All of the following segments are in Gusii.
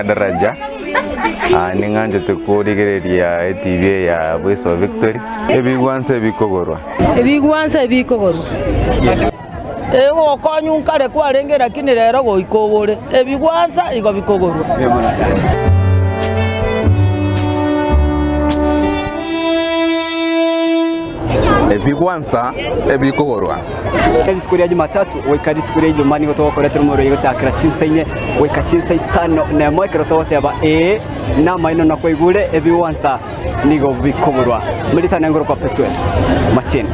Daraja, ning'anchete korigereria etibi eye ya Voice of Victory. Ebigwanso ebikogorwa. Ebigwanso ebikogorwa. Ogokonywa nkare kwarenge, lakini rero goika ogore ebigwansa igo bikogorwa. Ebigwansa ebikogorwa. Rituko ria Jumatatu goika rituko ria Ijumaa nigo togokoretera omorero gochakera chinsa inye goika chinsa isano nemo ekero togoteba ee namaino nakwaigure ebigwansa nigo bikogorwa. Melita nengoro kwa Pethuel Machini.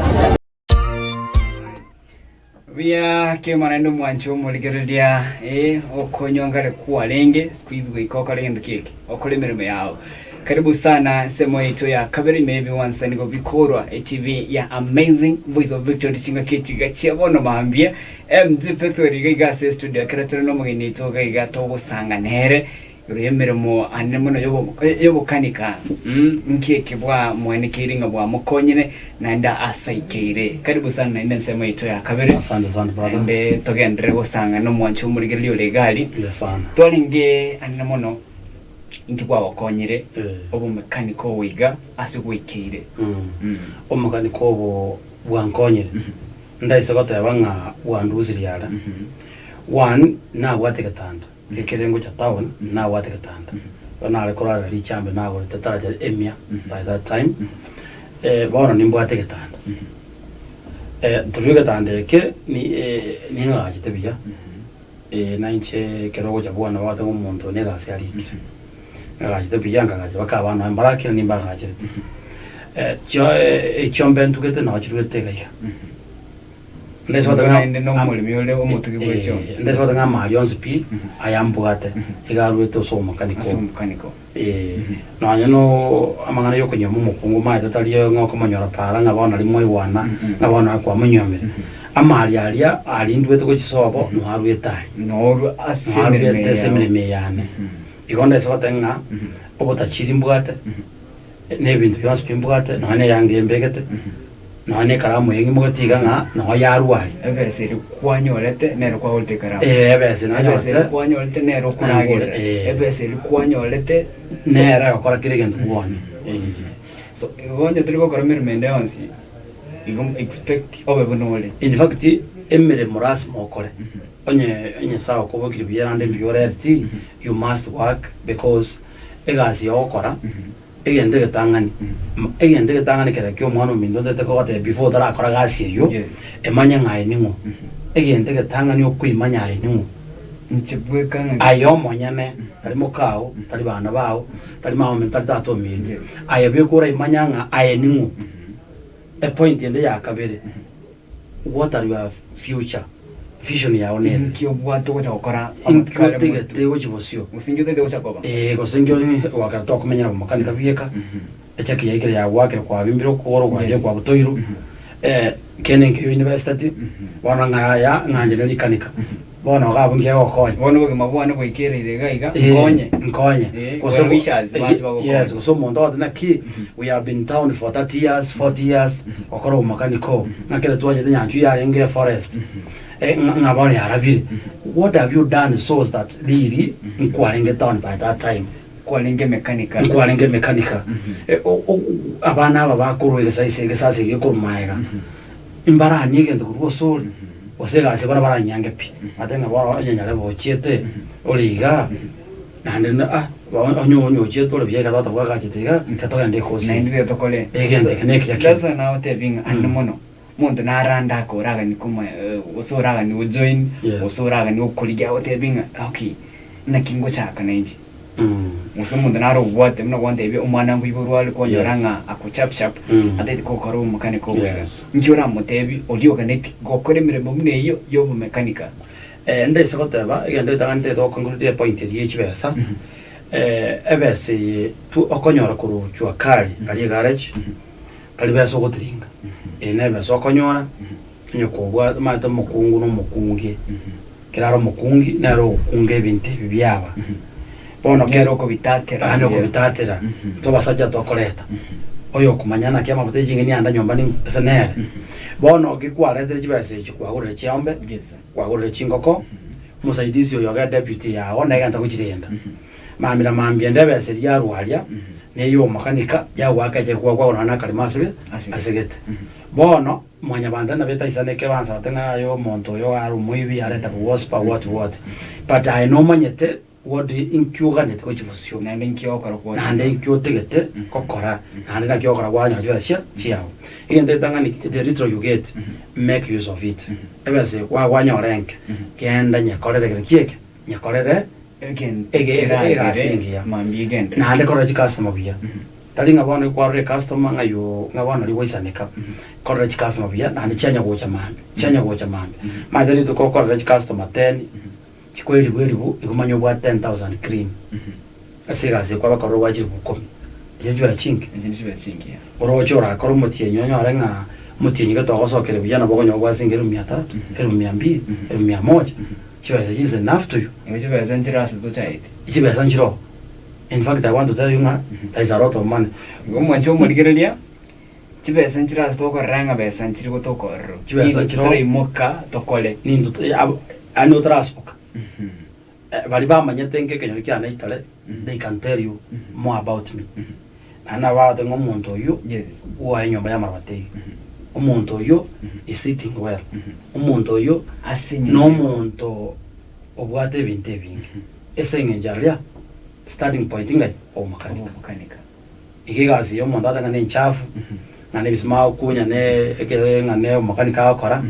Buya kegima naende omwanchi omorigereria eh, okonywa nkare kwarenge siku hizi goika okore gento ki eke okore emeremo yao. Karibu sana ensemo yaito ya kabere ime y'ebigwansa nigo bikorwa etv ya Amazing Voice of Victory chingaki echi iga chia bono mambia MG Pethuel iga iga ase estudio ekero tore nomogeni oito iga iga togosanga nere Igoro y'emeremo anene mono y'obokanika, nki eke bwamwenekeire ng'a bwamokonyire naende asaikeire? Karibu sana naende ensemo yaito ya kabere, Asante sana brother. naende togenderere gosang'ana nomwanchi omorigereria ore iga aria. Buya sana. Twarenge anene mono, inki bwagokonyire Eh. obomekanika obo iga ase gwaikeire? Omokanika obo bwankonyire, ndaise goteba ng'a bwandusirie are. One, nabwate egetanda. Ekere ngocha town nabwate getanda bono nare korarera richambe nagorete taracha emia by that time bono nimbwate egetanda through egetanda eke ning'agachete buya na inche ekero ogocha bwana babwate ng'a omonto oyo negasi arikire ng'agachete buya nkagacha mpaka abana baye mbarakire nimbagacherete chiombe ntugete nabo chiruete iga iga. Igo naende nomoremi ore omotugi bwe chiombe. Ndese goteba ng'a amari onsi pi aya mbwate iga aruete ase omokaniko. Ase omokaniko. Nonya no amang'ana ya okonyuoma omokungu omanyete tari ng'a okomonyora para ng'a bono aria mwaigwana ng'a bono aye kwamonyuomire. Amari aria arinduete gochia sobo no aruete aria. Norwe ase No emeremo aruete eye ase yao. emeremo eye yane. Igo ndese goteba ng'a obotachiri mbwate, na ebinto bionsi pi mbwate, nonya na eyanga eye mbegete. Nonya nekaramu eye ng'imogeti iga ng'a noo yarwa aria. Ebesa eria kwanyorete nero kwagorete ekaramu. Ee, ebesa eria Ebesa eria nanyorete. kwanyorete nero okoragerera. Ee. Ebesa eria kwanyorete. Nere egokora kera egento bwone. Ee. So, igo onye tori gokora emeremo ende yonsi, igo expect obe buna ore. In fact, emeremo lasima okore. Onye Nyasaye okobokirie buya naende mbuya orereti, you must work because egasi yogokora. Egento egetang'ani, egento egetang'ani kere ki'omwana ominto ntete kogotebia before otarakora gasi eyio, emanye ng'a aye ning'o. Egento egetang'ani okoimanya aye ning'o. Inche bweka ng'a. Aye omonyene, tari mokao, tari bana bao, tari mama ominto, tari tata omino. Aye bweka oraimanya ng'a aye ning'o. Epoint ende ya kabere. What are your future vision yao nere? Inki obwate ogocha gokora Inki amatuko are otegete motwe? gochia bosio? Gose inki otagete gocha koba? Ee, gose inki goakera tokomenyera bomokanika bieka, echaki yaikire yagoakire kwabimbire okogoro gwaye Yes. kwabutoirwe, kende nkeiyo university, bono ng'a yaya ng'a inche nerikanika. Bono iga abwo nki egokonya? Bono obogima bwane bwaikereire iga iga, Eh, nkonye. nkonye. Eh, Gose well wishers eh, bache bagokonya. yes, gose omonto ogote naki we have been town for 30 years, 40 years, gokora obomakaniko obo. Ng'a kere twachete nyanchwa yarenge eforest, eh, ng'a ng'a bono yarabire. What have you done so that riri nkwarenge town by that time? Nkwarenge mekanika. Nkwarenge mekanika. Eh, o- o- abana aba bakorwa egesaisi egesasi eke gekorwa maega. Imbaranie egento korwa osore, gose egasi baria baranyange pi, batebe ng'a bono onye nyarebe ochiete ore igaa, naende na ah onye onye ochiete ore buya iga tata bwagachete iga, tiga togende ekosi Naende tiga tokore. Egento eke nekiya kere. That's why nagotebia ng'a ande mono, omonto narande ake oraganie koma gose oraganie gojoin, Yes. gose oraganie gokorigia agotebie ng'a okay, naki ngochaka nainche. Gose omonto nare obwate buna gwantebia omwana nkoiborwa are kwanyora Yes. ng'a ako chap chap atagete gokora obomekanika obo iga. Yes. Inki oramotebie oria oganeti gokora emeremo buna eyio ya obomekanika? Ndase goteba egento getang'ani ntagete goconclude epoint eria ye chibesa, ebesa eye tu okonyora korwa jua kali aria egarage, tari besa ogotiringa, eye nebesa okonyora onye kobwate omanyete omokungu na omokunge. Ekero are omokungi, nere ogokunga ebinto ebi biaba. Bono Nere okobitatera Yaani buya. okobitatera. Intwe abasacha tokoreta. Oyo okomanya naki amafuta ye ching'eni ande nyomba ning'o? Ase nere. Bono ki kwaretire chibesa echi kwagorire chiombe, Yes. kwagorire chingoko, omosaidizi oyo oge deputy yago negento agochirenda. Mambia na mambia ende ebesa eria yarwa aria, na eya omakanika, yagoaka eche kwagwa nonya na akarimo asege asegete. Bono, mwanyabanto nabo etaisane ekebansabate ng'a aye omonto oyo are omoibi areta bogosipa what what, but aye nomanyete what inki oganeti gochia bosio, Naende inki ogokora kwanyora. naende inki otagete gokora, naende naki ogokora kwanyora chibesa chia chiago. Egento egetang'ani the little you get, make use of it. Ebesa eye kwanyora enke, genda nyekorere kere ki eke, nyekorere Egento ege keragere egasi engiya. mambia egende. Naende korora chicustomer buya. Tari ng'a bono kwarora ecustomer ng'a yo ng'a bono rigoisaneka. Korora chicustomer buya naende chianya gocha mambia, chianya gocha mambia. Omanyete rituko okorora chicustomer ten, chikoa eribu eribu, igo omanye obwate 10,000 clean. Ase egasi eye kwabakorera obwate chiribu ikomi. Echio chibesa chinke. Echio nichibesa chingiya. Oroche orakore omotienyi onyore ng'a omotienyi gete ogosokeria buya nabo okonyora obwate siringi elifu mia tatu, elifu mia mbili, elifu mia moja, chibesa echi is enough to you. Igo chibesa nchire ase tochaete. Chibesa nchire oo. In fact I want to tell you ng'a there is a lot of money. Igo mwanche omorigereria, chibesa nchire ase tokorora ng'a besa nchiri gotokorera. Chibesa Nigo nchire oo. totaraimoka tokore. Ninto yaani otarasuboka. Baria bamanyete inki ekenyoro kiane itare, they can tell you more about me. Naende nabo bagoteba ng'a omonto oyio bwoye enyomba y'amaroba teiyo. Omonto oyio is sitting well. Omonto oyio Ase eng'encho na omonto obwate ebinto ebinge. Ase eng'encho aria starting point ng'ai? Omokanika. Omokanika. Iga egasi ya omonto ate ng'a nenchafu, ng'a nebisima agokunya ne ekere ng'a ne omokanika agokora,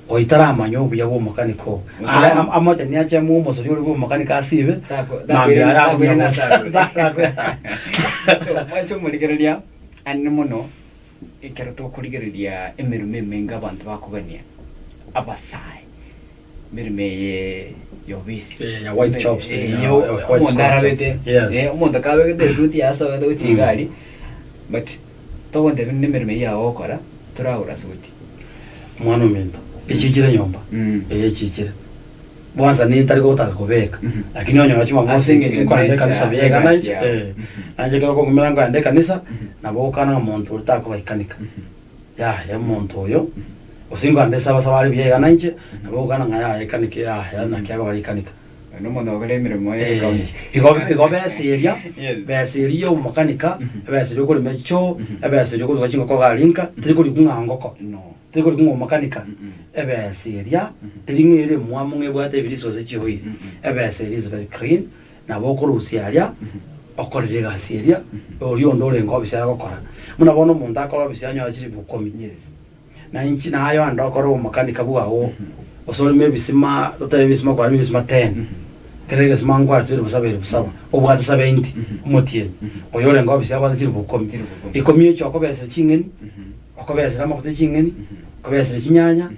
oitaramanya obuya bwa omokanika oo. Aye amoche niache amoe omosori oria bwa omokanika asibe, mambia aye akonya gocha. Mwanche omorigereria anene mono ekero tokorigereria emeremo emenge abanto bakogania abasae. Emeremo eye y'obisi. Eh, ya white chops, Eh, ya yo- white omonto scotch. arabete Yes. eh, omonto kabegete esuti yasogete gochia iga aria, but togontebia buna emeremo eyio agokora, toragora suti. Omwana ominto, echichire nyomba, Mm. eh echichire. Bwansa nintari gotaka kobeka, Mhm. lakini onyora Ase Jumamosi eng'encho nkoenda nature ekanisa buya iga egasi nainche, yao. eh. Mhm. Nainche ekero okong'umera nkoenda ekanisa, Mhm. nabo ogokana ng'a omonto oria takobaikanika. Yaya omonto oyo, gose inkwande esabasaba are buya iga nainche, nabo ogokana ng'a yaya ekanike yaya naki akoba rikanika. Oyo nomonto ogokora emeremo ye Eh, ekaunti. igo igo besa eria, Yes. besa eria ya omokanika, ebesa eria okorema echoo, Mhm. ebesa eria okoruga chingoko iga aria nka, teri korikwa ng'a ngoko, No. teri korikwa ng'a omokanika, Mm-mm. ebesa eria, teri ng'a ere emwamu ng'a ebwate ebirisi gose chioiri, Mm-mm. ebesa eria is very clean, Nabo okorusia aria, okorere egasi eria, oria onde orenge obisi agokora. Buna bono omonto akore obisi anyore chilifu ikomi, na inche naye ande okore obomakaneka bwao, gose oreme ebisima, totebe ebisima kwaremire ebisima ten, kera egesima nkwarete elfu saba elfu saba, obwate seventy omotienyi, oyo orenge obisi abwate chilifu ikomi. Ikomi echio okobesera ching'eni, okobesera amafuta ya ching'eni, okobesera chinyanya.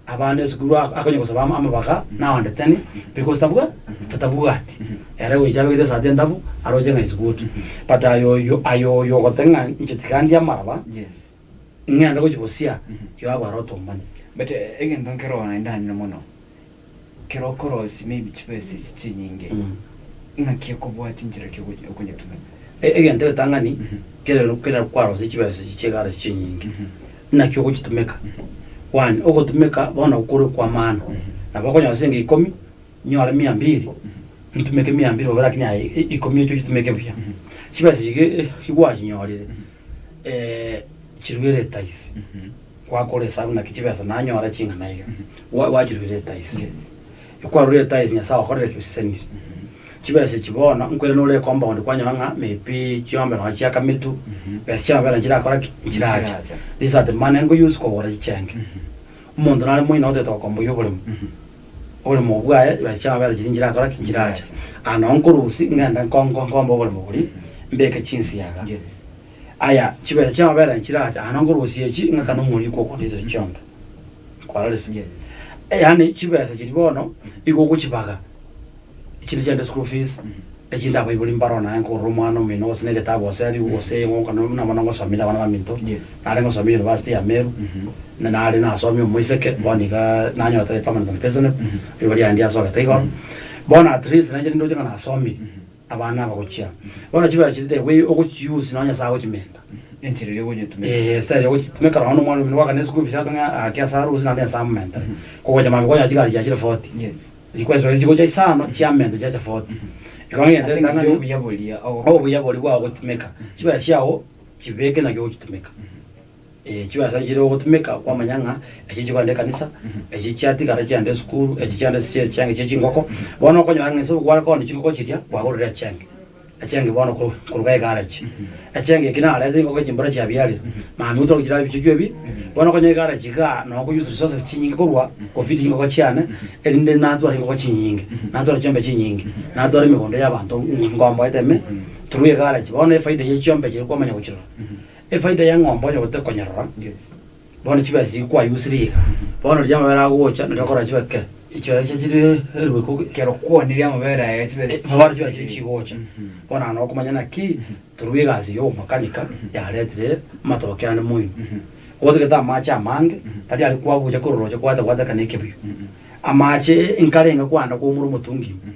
Abana esukuru akonya gosaba amabaga naonde teni because tabwa tatabwati ere goicha abegete esati endabu aroche ng'a is good but aye oyo aye oyo ogote ng'a inche tiga ndie amaraba Yes. ng'ende gochia bosia you have a lot of money. But egento nkero naende anene mono, kero okorosia maybe chibesa echi chinyinge, ng'aki ekobua chinchera ki ogo okonyetumeka? Egento egetang'ani kere kere kwarosia chibesa echi chiegara echi chinyinge. Naki ogochitumeka? One, ogotumeka bono kore kwa maana. Nabo okonyora siringi ikomi, nyore mia mbiri, ntumeke mia mbiri bobe lakini aye ikomi echio ochitumeke buya. Chibesa echi ki gwachinyorire, chiruere etaisi, gwakora esabu naki chibesa nanyora ching'ana iga, gwachiruera etaisi. Ekwarure etaisi Nyasae okorire ki? Osesenire. Chibesa echi bono nkoirana ore ecompound kwanyora ng'a maybe chiombe nonya chiakametu, besa chiamabere nchirakora ki? Nchiracha. These are the money nko use kogora chichenge. Omonto nare moino otagete gokomboyia oboremo, oboremo obwo bwaye chibesa chiamabere chiria nchirakora ki? Nchiracha. Aa noo nkorusia ngende nko nkombe oboremo boria, mbeke chinsiaga. Aya chibesa chiamabere nchiracha, aa noo nkorusia echi ng'akane omoriko okondisera chiombe. Kwarorire? Yaani chibesa chiria bono igo ogochibaga, echinde chiaende school fees, echinde abaibori mbaro naye nkorora omwana omino gose na egetabu gose aria gose buna bono ngosomire abana baminto, nare ngosomia university ya Meru, na nare nasomia omoiseke, bono igaa nanyorete permanent and payslip, rirorio riaye ndiasogete igoro. Bono at least nainche nindoche ng'a nasomire. Abana aba gochia. Bono chibesa chiria the way ogochi use nonye Nyasae agochimenta. Enchera eria ogonyetumeka. Eh, style ogochitumeka nonya na omwana omino goakana eschool fees ase ng'a ake ase arusie naende Nyasae amomentere. Kogocha mambia kwanyora chigari chiachire forty. Yes. Chikwesibeka chigocha isano chiamenta chiacha forty. Igo ng'ende Ase eng'encho entang'ani y'obuya boria ogokora. obuya boria bwao gotumeka, chibesa chiago chibeke naki ogochitumeka. Eh, chibesa nchire ogotumeka kwamanya ng'a echi chikogenda ekanisa, echi chiatigara chiaende esukuru, echi chiaende ase chie chianga chie chingoko. Bono okonyora ng'a ase okware koonia chingoko chiria, kwagorire echenge, echenge bono ko koruga egaraji. Echenge eki narete chingoko echi mbora chiabiarire, mambia gotoka chirabe ebichuchu ebi, bono okonyora egaraji igaa noo nko use resources chinyinge korwa kofeed chingoko chiane, erinde natware chingoko chinyinge, natware chiombe chinyinge, natware emegondo ya abanto ngomboete ime, through egaraji. Bono efaida ye chiombe chiria kwamanya gochirora. Efaida y'eng'ombe onye gotekonyerora, bono chibesa chiria kwayusirie iga, bono riria amabere agocha nario okoroa chibe ke, chibesa chiria chire eribu ikomi. Ekero kwonirie amabere aya chibesa Bono chibesa chiria chigocha, bono naende okomanya naki through egasi ya omakanika yaretire amatoke ande moino. Gotagete amache amange, tari aria kwabucha korwa roche kwata gwateka na ekebuyu. Amache nkarenge kwanda kwaumora omotungi ime.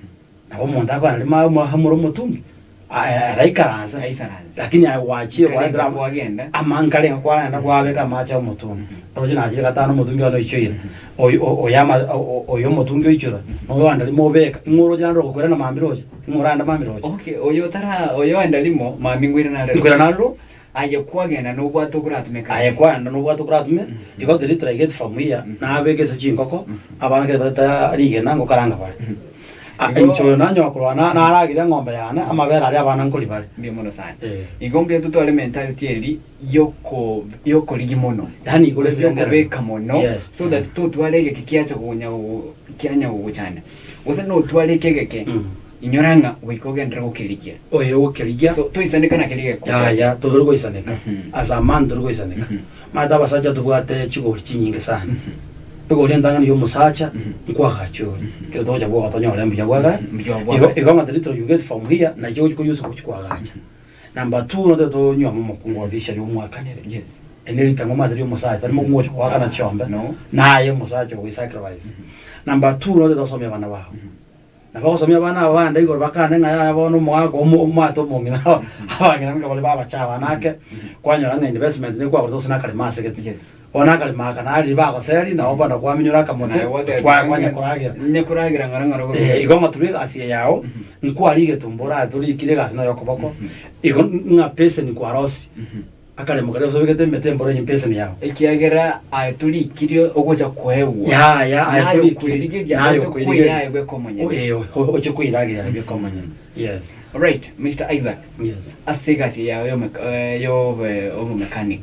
Nabo omonto akogenda rimo amore omotungi, araikaranse, Aisaranse. lakini aye gwachire Nkarenga gwaetera kwagenda. ama nkarenga kwagenda kwabeka amache omotungi. Oroche nachire gatano omotungi one oichoire, oyo o- oyo ama o- o- oyo omotungi oichora, na oyo ande rimo obeka, ing'o oroche naende ogokoirana mambia roche? Ing'o orande mambia roche? Okay, oyo otara oyo oenda rimo mambia nkoirana are Nkoirana are ro. Aye kwagenda nobwate okoratumeka. Aye kwagenda nobwate okoratume, igo the little I get from here, nabeke ase chingoko, abana kere batata rigena ngokaranga bare. Ah, Igo- inche oyo nanyora korwa na- naragire eng'ombe yane, amabere aria abana nkori bare. Mbuya mono sana. Eh. Igo mbuya totware mentality eri yoko yokorigi mono. Yaani igoro Gose ebirengerero. yokobeka mono Yes. so that totware egeke kiacha konya kianya gogochanda. Gose notware eke egeke Inyora ng'a goika ogenderere gokerigia. Oyo ogokerigia. So toisaneka na keria gekoba. Yaya, totori goisaneka. Ase amani tori goisaneka. Omanyete abasacha tobwate chigori chinyinge sana. Egori entang'ani ya omosacha, nkwagacha ore. Ekero togocha bwogo tonyore mbuya bwagae. Mbuya Igo bwagae. igo ng'a the little you get from here, nachio ogochi koyusa gochi kwagacha. Number two, notebe tonyuome omokungu officially omwakanere. Yes. Eri neritang'u omanyete ria omosacha, tari mokungu ogocha goakana chiombe, No. naye omosacha ogoisacrifice. Number two, notebe tosomie abana bao. Na bagosomia abana aba bande igoro bakane ng'a yaya bono omogaka omo omwate omong'ina abang'ina nigo bare babacha abana ake, kwanyora ng'a investment nigo kwagorete gose nakaremo ase gete. Yes. Bono nakaremo aka nari bagoseri nabo bono kwaminyora akamote Naye gwateba kwa kwanya koragera. Onye koragera ng'ora ng'ora Eh, goro. igo ng'a torwe egasi eye yao, nkwarigia egetumbo orae torikire egasi noyo okoboko, igo ng'a peseni kwarosia. Akaremo karia osobegete emete emboro eye mpeseni yao. Ekiagera aye torikirie ogocha koegwa, Yaya, aye naye torikirie, okwerigeria naye oche okwerigeria. kweyaya bweka omonyene. Eh, oche kwirageria aye bweka omonyene. Yes. Alright, Mister Isaac, Yes. ase egasi yao y'ome- y'obomechanic,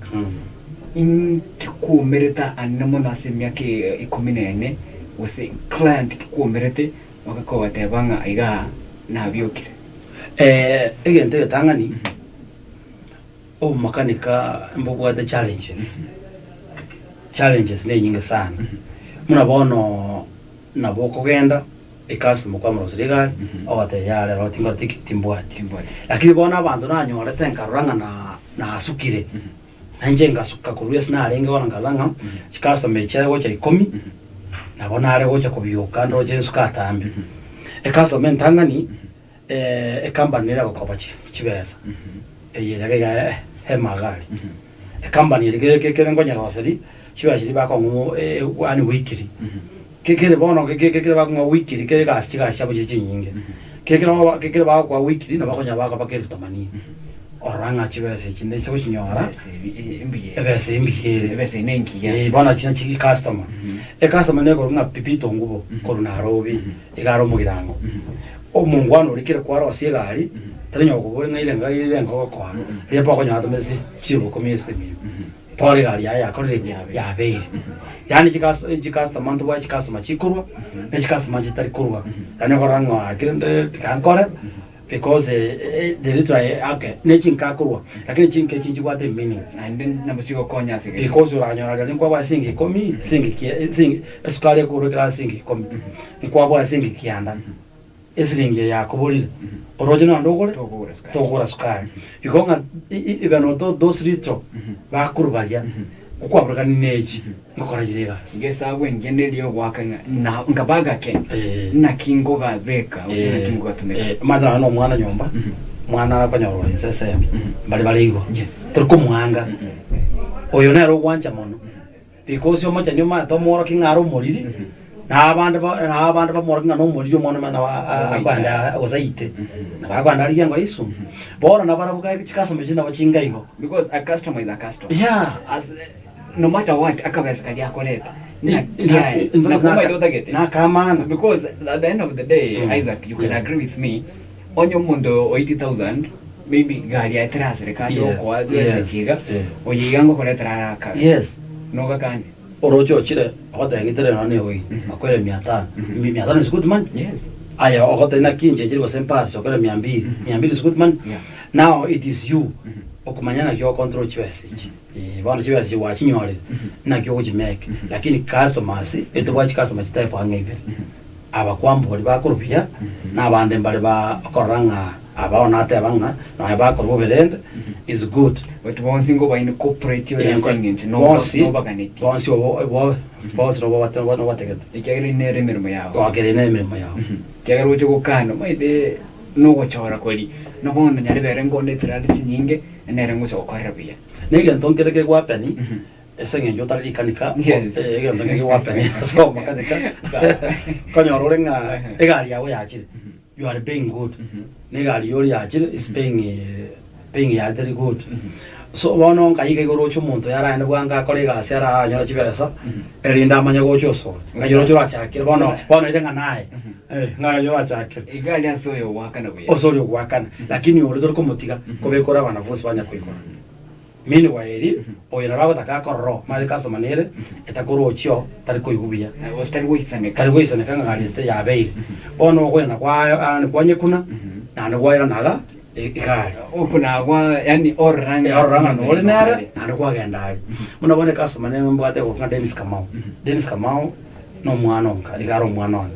inki kwaumerete anene mono ase emiaka ikomi na ene, gose client ki kwaumerete bagakogoteba ng'a igaa nabiokire? Egento egetang'ani. Obomakanika mbobwate challenges, challenges nenyinge sana. Buna bono nabo okogenda ecustomer kwamoroseria egari, ogotebia yaya rero tingoreti ki? Timbwati. Lakini bono abanto nanyorete nkarora ng'a na nasukire, nainche ngasuka korwa ase narenge bono nkarora ng'a chicustomer echi chiare gocha ikomi, nabo nare gocha kobioka ndoche nsuke atambe. Ecustomer entang'ani. Ecompany ere egokoba chibesa eye ere iga emagari, ecompany ere kere nkonyeroseria chibesa chiria bakong'u yaani weekly, kere bono kere bakong'a weekly kere egasi chigasi chiabo chire chinyinge, kere bagokoa weekly nabo okonyora bakoba elfu themanini, orora ng'a chibesa echi nese gochinyora ebesa embuya ere. Ebesa eye nengiya. Eh, bono echi nachi chicustomer, ecustomer nekorwa ng'a Peter Ongubo korwa Nairobi, iga are omogirango. Omongwana oria kere kwarosia egari, tari onye gokobori ng'a irenga irenga ogokoa, riria mpaka okonyora atomete chilifu ikomi ase emia, pore egari yaye yakorire ki? Yabeire. Yaani chikas chicustomer ntobwate chicustomer chikorwa, na chicustomer chitari korwa, yaani okorora ng'a kere nde tiga nkore because the little I okay, ne chinka akorwa, lakini chinka echi nchibwate emeaning. Naende nabo chigokonya ase gete. Because oranyora riria nkwabwate siringi ikomi, siringi kie siringi esukari ekorwa ekero ase siringi ikomi, nkwabwate siringi kianda. Esiringi eye yakoborire, oroche nonde ogore? Tokogora sukari. Tokogora sukari. Igo ng'a even although those little bakorwa baria, okwaburukania na echi, ngokora chire egasi. Iga esabu engiya neri yogoaka ng'a na nkabagake, Eh. naki nkogabeka gose naki nkogatumeka. Eh, omanyete nonya na omwana nyomba, omwana akonyora ore inse esemi, mbare bare igo, Yes. tori komoanga, oyo nere ogwancha mono. Because omocheni omanyete omworokia ng'a are omoriri, Na abande ba na abande bamorokia ng'a nomoriri omwana omene nabo akoenda gose aite. Nabo akoenda arigie engo ya isumi. Bono nabarabwo ga chikasoma echio nabo chinga igo. Because a customer is a customer. Yeah. As no matter what akabesa karia akoreta nakiaye nakwo omanyete otagete. Nakamana. Because at the end of the day Isaac you can agree with me onye omonto o 80,000 maybe gari yaye terasireka ache gokoa chibesa chiga oyo iga ngokoretera are akabesa. Yes. Nogakane. Oroche ochire ogoteba ng'itere nonya na ewiki, akoire mia tano. Mia tano is good money. Yes. Aye ogoteba naki inche nchire gose mpasi okore mia mbili. Mia mbili is good money. Yeah. Now it is you okomanya naki ogocontrol chibesa echi. Eh, bono chibesa echi gwachinyorire, naki ogochimake. Lakini customers, etobwate chicustomers chitype ang'e ibere. Abakwambori bakorwa buya, na abande mbare ba okorora ng'a aba bono nateba ng'a nonya bakorwa bobe rende is good. But bonsi ngo baini corporate ore ase eng'encho Bonsi, nobaganeti. bonsi obo bo bonsi nobo nobategete. Ekiagera ere nere emeremo yao. Goakera ere emeremo yao. Ekiagera oche gokana omanyete nogochora koria, na bono nyarebe ngondetera are chinyinge, nere ngocha gokorera buya. Na egento nkere kegwapeni. Ase eng'encho otari rikanika, Yes. eh, egento nkeri gwapeni ase omakanika, konyora ore ng'a egari yago yachire, you are paying good, na egari yori yachire is paying eh, paying ya very good. So bono nkai iga igoro oche omonto yaraende bwango akore egasi aranyore chibesa, erinde amanye gocha osore. Ngai oroche orachakire bono bono ere ng'a naye, eh, ng'a orachakire. Iga aria ase oyo ogoakana buya. Ase oria ogoakana, lakini oria tori komotiga, kobeka ore abanafunsi banya koigora. Meanwhile, oyo nabo agotaka akorora oo, omanyete customer nere etakorochio tari koigwa buya. Gose tari goisaneka. Tari goisaneka ng'a gari ete yabeire. Bono okoirana kwaye yaani kwanyekuna, naende kwairana iga egari. Okunagwa yaani orora ng'a Orora ng'a nore nere, naende kwagenda aria. Buna bono ecustomer nere mbwate egokwa ng'a Dennis Kamau. Dennis Kamau, na omwana onka, iga are omwana one.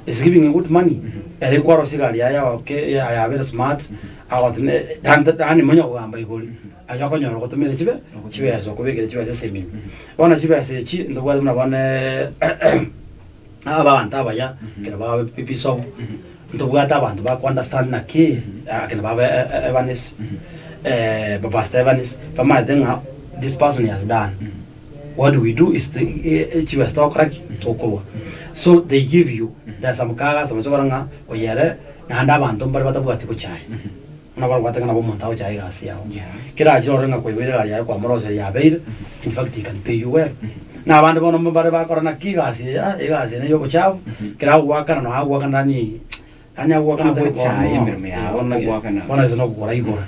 Is giving a good money, ere kwarosia egari yaye okay, yabeire smart, Yaani manya kogamba igori, aye okonyora ogotomera chibe chibesa okobekera chibesa ase eminwe. Bono chibesa echi ntobwate buna bono abanto abaya ekero babe bisomo, ntobwate abanto bako understand naki akina babe Evanis, Pastor Evanis, bamaete ng'a this person has done, what we do is to chibesa togokora ki? Tokorwa. So they give you, there's some ka customer okora ng'a oyo ere. Naende abanto mbare batabwati gochaya, buna barobwate ng'a nabo omonto agochaya egasi yao. Kerachire orore ng'a koiboire egari yaye kwamoroseria yabeire, in fact he can pay you well. Na abande bono mbare bakora naki egasi eye ah egasi eye neye obochafu, kera agogoakana nonya agogoakana yaani yaani agogoakana tari Agochaya bono emeremo yao, bono naki ogoakana. bono ase nokogora igora.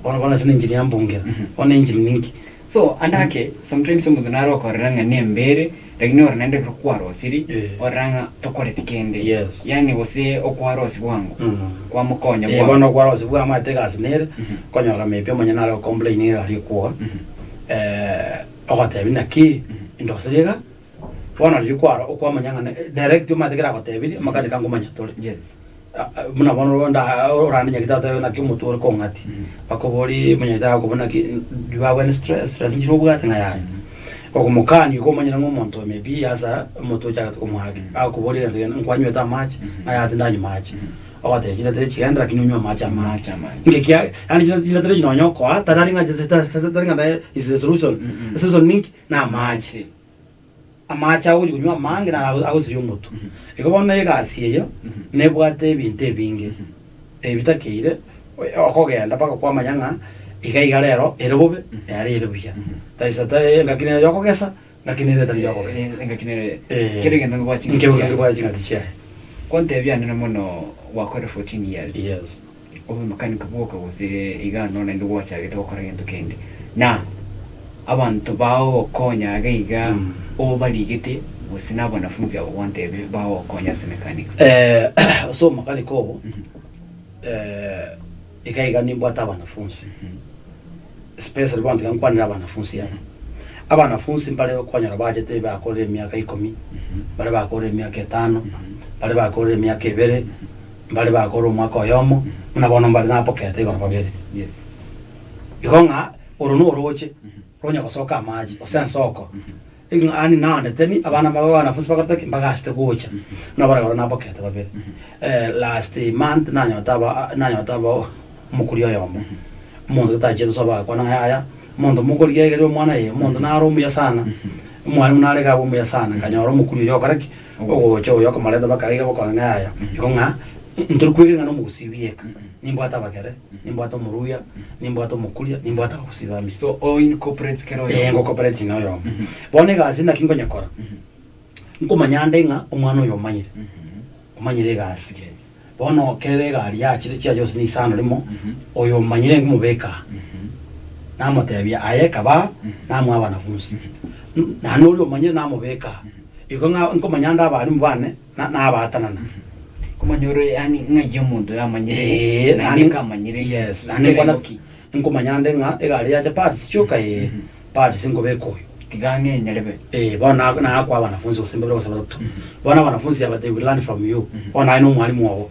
Bono bono ase ne engine ya mbongera, bono engine ninki? So ande ake sometimes omonto nare okorora ng'a nembere lakini ore naende ekero kwarosiri Eh. orora ng'a tokoreti kende Yes. yaani gose okwarosi bwango kwamokonya Eh, bwango. bono okwarosi bwango omanyete egasi nere, okonyora maybe omonyene nare gocomplain ng'a egari ekwoga, ogotebi naki indoserie iga, bono riria kwaro okwamanya ng'a direct omanyete kera agotebirie, amakanika nkomanya tore. Yes. Buna bono nda orande nyagete atebe naki omotwe ore kong'atia, bakobori omonyagete agakobora naki do you have any stress, stress nchire obwate ng'a yaya. Okomokania igo omanyire ng'a omonto oyo maybe asa omotwe ochagete komoaka, agokoboria egento gende nkwanywete amache, ng'a yaya tindanywa mache, ogoteba chiretire chigende lakini onywe amache amange. Amache amange. Inki kia yaani chiretire echi nonya okoa tari ng'a tari ng'a is the solution, esolution ninki? Na amache. Amache agochia konywa amange naro agosiria omotwe. Igo bono egasi eye nebwate ebinto ebinge ebitakeire okogenda mpaka kwamanya ng'a iga iga rero ere bobe nere ere buya. Taisa ta engaki nere yokogesa, engaki nere etari yokogesa. Engaki nere Eh. kera egento nkebwate chingaki Nkebwate chiaye. nkebwate chingaki chiaye. Kontebia nere mono gwakora 14 years. Yes. Obe makanika bwoka gose iga no naende gwachagete gokora gento kende. Na abanto bagogokonya iga iga obarigete gose na abanafunzi abo gwantebia bagogokonya ase mechanics. Ase omakanika obo iga iga nimbwate abanafunzi especially bono tiga nkwanere abanafunzi aba. Abanafunzi mbare okonyora bachete bakorire emiaka ikomi, mbare bakorire emiaka etano, mbare bakorire emiaka ebere. Mbare bakore omwaka oyomo, buna bono mbare napokete igoro babere. Igo ng'a oro norooche ronya gosoka amache, gose ensoko. Yaani naandeteni abana mbabe abanafunsi bakorete ki? Mbagasete gocha. Buna bono igoro napokete babere. Last month nanyorete aba nanyorete aba omokori oyomo, omonto totachiete sobo agakwana ng'a yaya, omonto mokorigereria omwana ee, omonto nare omuya sana, omwalimu nare iga abe omuya sana, nkanyora omokori oria okora ki? Ogocha oyo okomoreta mpaka iga gokora ng'a yaya, igo ng'a ntori kwegena ng'a nomogusii bieka. Nimbwate abagere, nimbwate omoruya, nimbwate omokuria, nimbwate abagusii bamino. So o incorporate kera oyomo. Ee, ngocorporate na oyomo. Bono egasi naki nkonyekora, nkomanya ande ng'a omwana oyo omanyire, omanyire egasi. Bono kera egari yachire chiacha gose nisano rimo, oyo omanyire nkomobeka aa, namotebia aye kaba aa, namoe abanafunsi. Naende oria omanyire namobeka aa. Igo ng'a nkomanya ande abalimu bane, na nabaatanana. Komanya ore yaani ng'ai omonto oyo amanyire, Ee, naende naende nkamanyire yes, naende nkerengo nkwana ki. nkomanya ande ng'a egari yacha parts chioka ee, parts nkobeka oyo. Tiga ang'e nyarebe. Ee, bono na nakoa abanafunsi gose mbabere gose batato. Bono abanafunsi aba they will learn from you. Bono aye na omwalimu obo.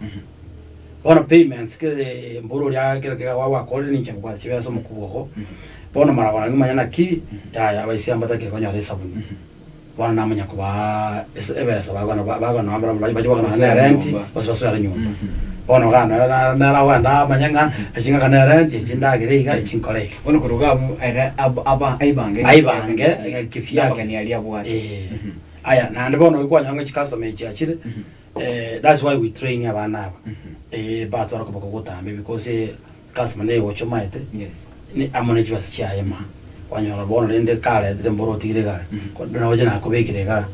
Bono payments kere mboro oria kere kega gwakorire ninche nkobwata chibesa omokubwa ogo. Bono mara kora ng'imanye naki, yaya abaisia mbatakire konyora esabuni. Bono namanya kobaa ase ebesa bagona bagona bache bagona ne erenti gose basoere nyomba. Bono iga nere na nere agogenda amanye ng'a echi ng'akane erenti, echi ndagere iga, echi nkore iga. Bono korwa iga abwo ere ab aba aibange Aibange ekifiake. Namagani aria abwate. Eeh. Aya naende bono kwanyora ng'a chicustomer echi chiachire, that's why we train abana aba, batware okoboko gotambe because Customer nere gocha omaete Yes. ne amo ne chibesa chiaye ma kwanyora bono rende karetire mboro otigire egari noche nakobekire igaa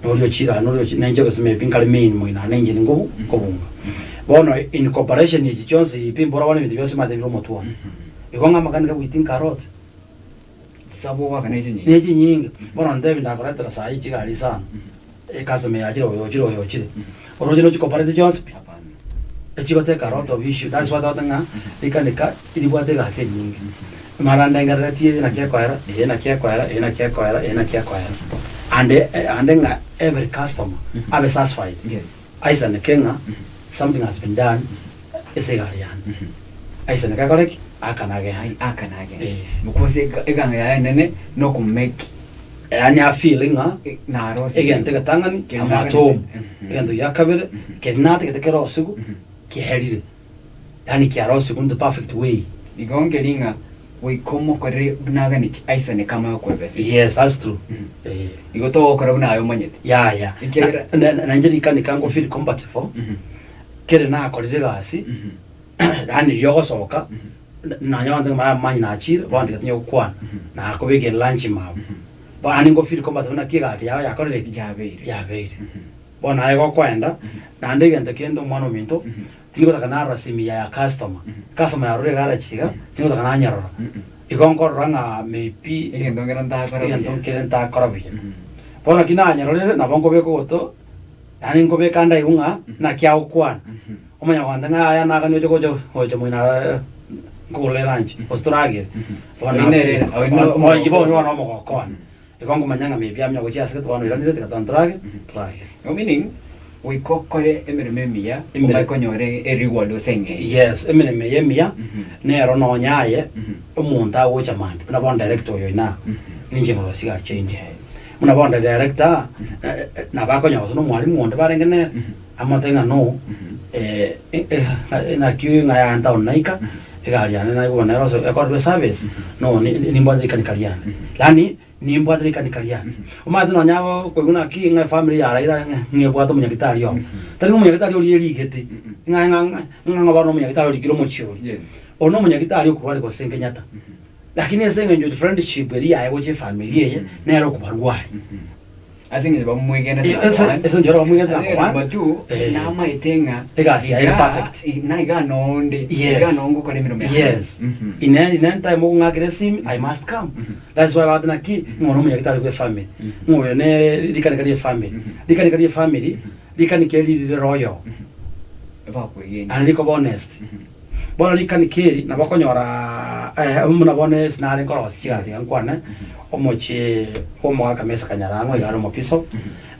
noria ochire aa noria ochire nenche gose maybe nkare main moino aa nenche ninkobu nkobunga. Bono in cooperation echi chionsi pi mboro bono ebinto bionsi omanyete bire omotwe one. Igo ng'a amang'ana niga we think a lot. Chisabo ogoaka ne chinyinge. Ne chinyinge bono ntebi ndakoretera saii chigari isano ecustomer yachire oyo ochire oyo ochire oroche nochicooperate chionsi pi. Hapana. Echigoteka a lot of issue that's why togoteba ng'a rikanika ribwate egasi enyinge. Mara ndengereretie eye naki ekoera, eye naki ekoera, eye naki ekoera, eye naki ekoera. And ande ng'a every customer abe satisfied, Yes. aisaneke ng'a something has been done ase egari yane. Aisaneke akore ki? Akane agende. Ai akane agende. Eh. Because eganga yaye enene nokomake. Yaani a feel ng'a Narose. egento egetang'ani Keri I'm at naganete. home. Mhm. Egento gia kabere, keri natagete kerosigu, kiaerire. Yaani kiarosigu in the perfect way. Igo nkeri ng'a goika omokorere buna aganeti aisane kama yokwebesa. Yes, that's true. Eh. Igo togokora buna aye omanyete. Yaya. Ekiagera- Na- na- Nainche rikanika ngo feel comfortable, kere nakorire egasi, yaani riria ogosoka, Nonya abanto ng'a mara nachire, bono tiga tonya gokwana, nakobekera lunch mabo. Bono naende ngo feel comfortable naki egari yao yakorire ki? Yabeire. Yabeire. Bono naye gokoenda, naende egento kende omwana ominto, tingotaka narora simi ya customer, customer yarorire egarachi iga, tingotaka nanyerora. Igo nkorora ng'a maybe Egento nkere ntakora egento buya. nkere ntakora buya. Bono naki nanyerorire, nabo nkobeka ogoto. Yaani nkobeka ndaigwe ng'a naki agokwana, omanya goanta ng'a yaya nagani oche gocha gocha moino aa nkogorere eranchi gose toragere. Bono Oyi nere- oyi no- oyi bono bono omogoko one. Igo nkomanya ng'a maybe amanya gochia ase gete bono oiranire tiga togende torage toragere. Igo meaning goika okore emeremo emiya Emeremo. omanye konyora ereward ase eng'encho. Yes, emeremo eye emiya, nero nonya aye, omonto agocha mambia, buna bono director oyo inaa, ninche nkorosia egari chiaino. Buna bono director, nabo akonya gose nomwalimu onde barenge nere, amotebi ng'a no, naki ng'a yaya ntown naika, egari yane naigwa nere ase ekorerwe eservice, no nimbwate rikanika riane. Yaani nimbwate rikanika riane. Omanyete nonya koigwa naki ng'a efamiri ya Raila ng'a ebwate omonyagitari obo. Tari ng'a omonyagitari oria erigete, ng'a ng'a ng'a bono omonyagitari orikire omochie oria. Oyo na omonyagitari okorwaria gose Kenyatta. Lakini ase engencho friendship eria yaye gocha efamiri eye nere okobarwaria. Ase engencho bamwegenete Eh, number one. ase engencho bamwegenete Ase number one. number two, Eh. namaete ng'a Egasi yaye igaa- perfect. na igaa nonde, Yes. igaa nongo okora emeremo yaye. Yes. In any, in any time okong'akera esimi, I must come. That's why bagoteba naki, ng'a one omonyagitari bwa efamiri. Ng'a oyo ne rikanika ria efamiri. Rikanika ria efamiri, rikanika eri rire royal. Bakwegena. Naende rikoba honest. Bono rikanika eri nabo okonyora buna bono ase nare nkorosia chigari iga nkwane, omochie bw'omogaka Mesa Kanyarang'o iga are omopiso,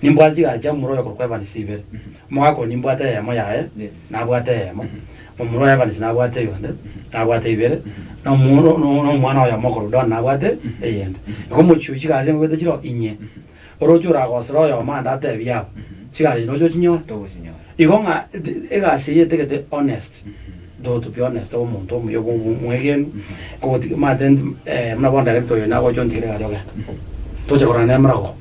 nimbwate chigari chia momura oyo okorokwa Evans ibere. Omogaka oyo nimbwate eyemo yaye, nabwate eyemo, momura oyo Evans nabwate eyonde, nabwate ibere, na omoro na omwana oyomo okorokwa Don nabwate eyende. Igo omochie oyo chigari chiria chiroo inye, oroche oragosere oyomo ande atebie aba, chigari echi noche ochinyore? Togochinyora. Igo ng'a egasi eye etagete honest, though to be honest omonto omuya omwegenu, kogotiga omanyete buna bono director oyo nagocha ontigere egari ogende, tocha korora nere morago.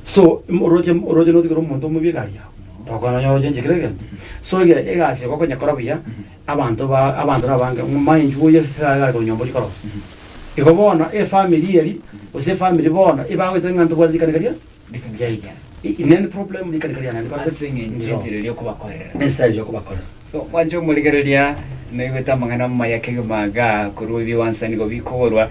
So oroche oroche notigere omonto omobe egari yago, tokonyora nonye oroche inche kera egento. So ege egasi ego okonyekora buya, abanto ba abanto nabange mind you oye egari korwa nyomba ochie korosia. Igo bono efamiri eri, gose efamiri bono ebagoeta ng'a ntobwate rikanika ria riaito. In any problem rikanika riane Ase eng'encho enchera eria okobakorera. Ense eria okobakorera. So mwanche omorigereria naigwete amang'ana amaya kegima igaa korwa ebiwansa nigo bikogorwa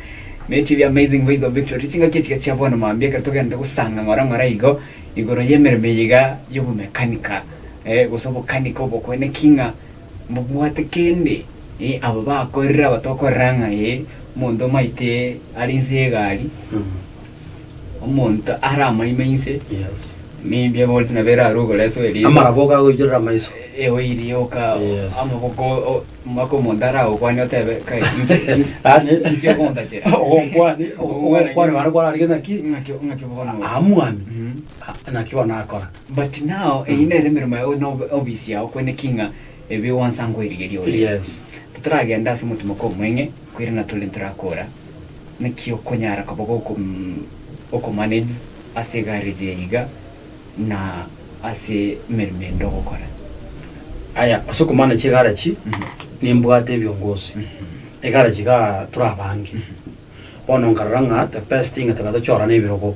ne TV Amazing Voice of Victory chingaki echiga chia bono mambia ekero togenderete gosanga ng'ora ng'ora igo igoro y'emeremo eye iga y'obomekanika eh gose obokanika obokwene ki ng'a mbobwate kende eh aba bakorire aba tokorera ng'a eh omonto omaete are inse y'egari Omonto aramaime inse, nimbia boria nabo ere arue ogoreswa eriso. Amaraboko agoichorera amaiso. Eoiri yoka Yes. amaboko o- mpaka omonto aragokwanie otebe kai inki Yaani inki ogontachera. ogonkwani ogonkwani bana kwararige naki Ng'aki ng'aki bono. amwami Mhm. naki bono akora. But now eyio nere emeremo yao na obisi yao kwene ki ng'a ebi gwansa nkoerigeria ore. Yes. Totaragenda ase omotimoko omweng'e koirana tore ntorakora. Naki okonyara koba gokomanage ase egarage eye iga na ase emeremo ende ogokora? Aya, ase okomanage egarage, nimbwate ebiongozi. Egarage igaa tore abange. Bono nkarora ng'a the best thing toka tochorane ebirogo,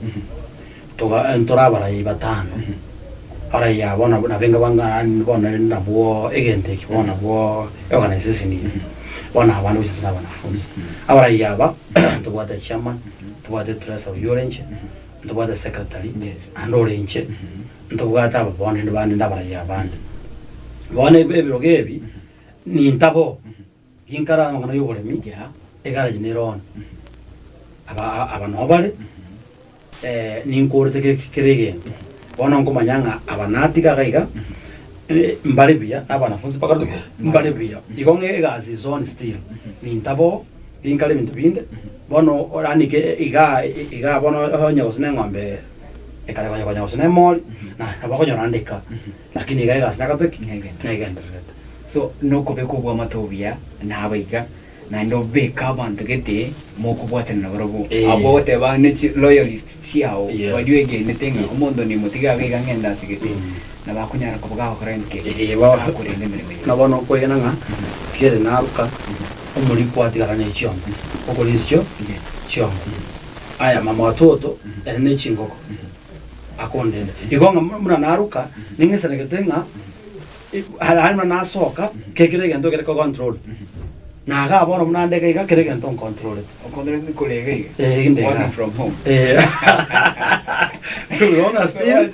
toga ntore abarai batano. Abarai aba bono nabo enga banga bono nabwo egento eke bono nabwo eorganization eye. Bono abande gochia ase na abanafunzi. Abarai aba ntobwate chairman, ntobwate treasurer oyio ore inche, ntobwate secretary naende ore inche, ntobwate aba bono naende bande nde abarai abande. Bono ebirogo ebi nintabo. Ginkare amang'ana y'oboremi, egarage nere one. Aba aba noo bare, ninkorete kera egento. Bono nkomanya ng'a aba natiga iga iga, mbare buya, na abanafunzi bakorete ki? Mbare buya. Igo ng'a egasi is on still, nintabo, ginkare ebinto binde, bono yaani igaa igaa bono onye gose na eng'ombe ekare konya konya gose na emori, nabo okonyora ndeka. Lakini iga egasi nakorete ki? Negendererete. So nokobeka obwamate obuya nabaiga, naende obeke abanto gete mokobwatana nabarabwo. Abwo ogoteba ne chi loyalist chiao baria oegenete ng'a omonto nimotige abe iga ng'ende ase gete, nabo akonyara koba gagokora gento kende, gakorenda emeremo eye. Na bono okwegena ng'a kere naruka omorikwa atigara ne chiombe, okorisia chio chiombe. Aya mama watoto ere ne chingoko. akondende. Igo ng'a buna naruka, ning'isanegete ng'a aria buna nasoka, kekere egento kere ko control. Na igaa bono buna nde iga iga, kera egento ncontrolete. Okontrolete kore iga iga? Eh, inde igaa. Working from home. Eh. Bono still.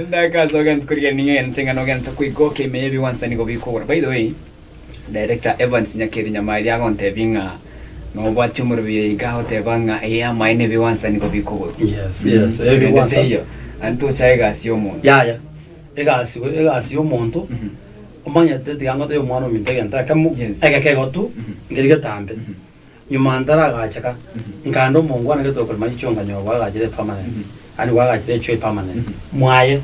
Ndakasoka ntukorigereria ning'ente ng'a nogente koigoka ime y'ebiwansa nigo bikogora. By the way, Director Evans Nyakeri Nyamari agontebia ng'a nobwatie omorobio iga agoteba ng'a ee amaene ebiwansa nigo bikogorwa. Yes, yes, Rende ebiwansa. teiyo, naende tochae egasi y'omonto. Yaya, egasi egasi y'omonto, omanyete tiga ngotebie omwana ominto egento ekemo, Yes. egekegotu, nkeri getambe. Nyuma ntaragacheka, nkaenda omongwana gete okorema chichoo nkanyora bwagachire epermanent, yaani bwagachire echoo epermanent, mwaye.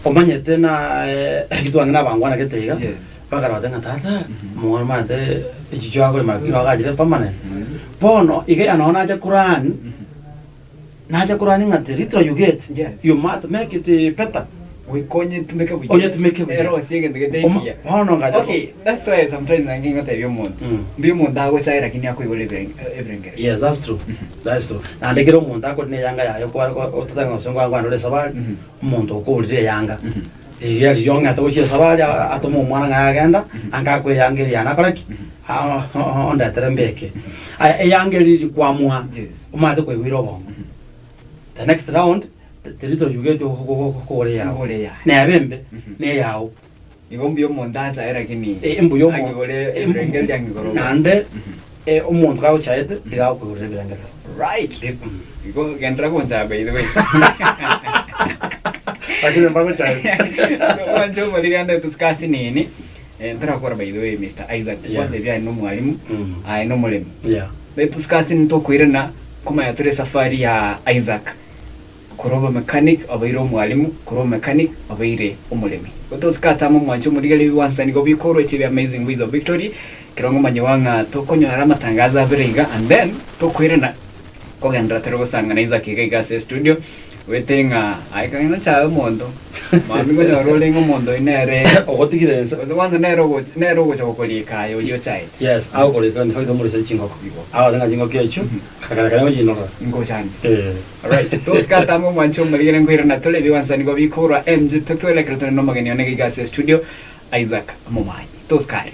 Omanyete na ekio twang'ina abangwana gete iga, Yes. bakara bateba ng'a tata, omongwana omanyete echichoo akorema lakini bwagachire epermanent. Bono iga nonye nacha kurani, nacha kurani ng'a the little you get, Yes. you must make it better. Goika onyetumeke buya. Onyetumeke buya. Erosie egento gete Oma- ekiya. bono ngacha Okay, that's why sometimes nange ngotebia omonto. Mbuya omonto agochaye lakini akoigora ebirengererio. Yes, that's true. That's true. Naende kera omonto akorina eyanga yaye ototebe ng'a gose ngoa ore esabari, omonto okourire eyanga. Riria riria ong'ete gochia esabari atome omwana ng'a agenda, ange akoe eyanga eria yane akore ki? Ondetere mbeke. Aya eyanga eria riria kwamoa, Yes. omanyete kwaigwire obongo. The next round, teri toyugeti kogora eyao. Kogora eyao. Nebe embe, neyao. Igo mbuya omonto achaye lakini Eh, mbuya omo- ang'igore ebirengererio ang'igore obo. Naende omonto kagochaete iga agokoigorera ebirengererio. Right. Igo genderera gonchaya by the way. Lakini mbagochaete. Mwanche omorigande tusike ase nini. Eh, ntorakora by the way Mr. Isaac. Yes. Kwanza ebi aye nomwalimu, aye nomoremi. Tusike ase nini tokoirana komanya tore esafari ya Isaac. Korwa obomechanic obeire omwalimu, korwa obomechanic obeire omoremi. Gotosika atama omwancho omorigereria ebiwansa nigo bikorwa echi bia Amazing Ways of Victory, ekero ngomanyigwa ng'a tokonyora amatangazo abere iga and then tokoirana. Kogenderera tore gosangana Isaac iga iga ase estudio, goetire ng'a aye kang'ina chaye omonto, mambia nkonyora ore ng'a omonto oyio nere Ogotigire ense. gose kwanza nere ogocha nere ogocha gokorika aye oria ochaete. Yes, agokorika in fact omorisia chingoko. Igo. Agote ng'a chingoko echio, kare kare ngochinora. Ngochande. Eh. Alright, tosike atambe omwanche omorigere nkoirana tore ebiwansa nigo bikorwa MG Pectoral ekero tore nomogeni one iga ase estudio, Isaac Momanyi. Tosikare.